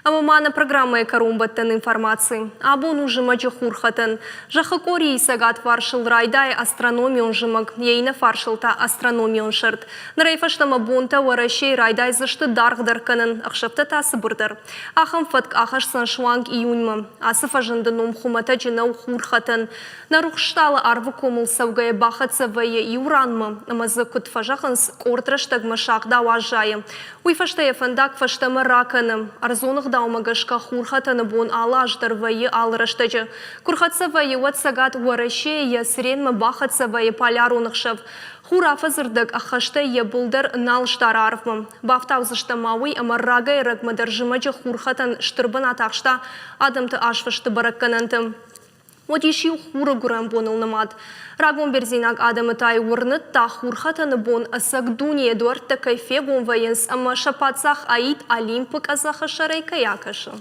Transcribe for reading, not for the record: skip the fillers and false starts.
Ӕмӕ ма нӕ программӕйы кӕронбӕттӕн информаци. Абон у зымӕджы хурхӕтӕн. Зӕххы къорийы цӕгат фарсыл райдайы астрономион зымӕг, йӕ иннӕ фарсыл та астрономион сӕрд. Нырӕй фӕстӕмӕ бонтӕ Уӕрӕсейы райдайдзысты даргъдӕр кӕнын, ӕхсӕвтӕ та цыбырдӕр. Ахӕм фӕтк ахӕсдзӕн суанг июньмӕ. Ацы фӕзынды ном хуымӕтӕджы нӕу хурхӕтӕн. Нӕ рухс стъалы Арвыкомыл цӕугӕйӕ бахӕццӕ вӕййы иу ранмӕ, ӕмӕ дзы, куыд фӕзӕгъынц, къорд рӕстӕгмӕ сагъдау аззайы. Уый фӕстӕ йӕ фӕндаг фӕстӕмӕ ракӕны. Ӕрдзон ӕгъдаумӕ гӕсгӕ хурхӕтӕны бон алы аз дӕр вӕййы алы рӕстӕджы. Куы рхӕццӕ вӕййы, уӕд Цӕгат Уӕрӕсейы йӕ цыренмӕ бахӕццӕ вӕййы полярон ӕхсӕв. Хур афӕдзы рдӕг ӕххӕстӕй йӕ был дӕр нал сдары арвмӕ. Бафтаудзыстӕм ма уый, ӕмӕ рагӕй-ӕрӕгмӕ дӕр зымӕджы хурхӕтӕн стыр бынат ахста адӕмты азфысты бӕрӕггӕнӕнты. Уыдис-иу хуры гуырӕн боныл нымад. Рагон бердзенаг адӕмы та-иу уырныдта, хурхӕтӕны бон ӕцӕг дунейы дуӕрттӕ кӕй фегом вӕййынц ӕмӕ сӕ паддзах Аид Олимпы къӕдзӕхы сӕрӕй кӕй акӕсы.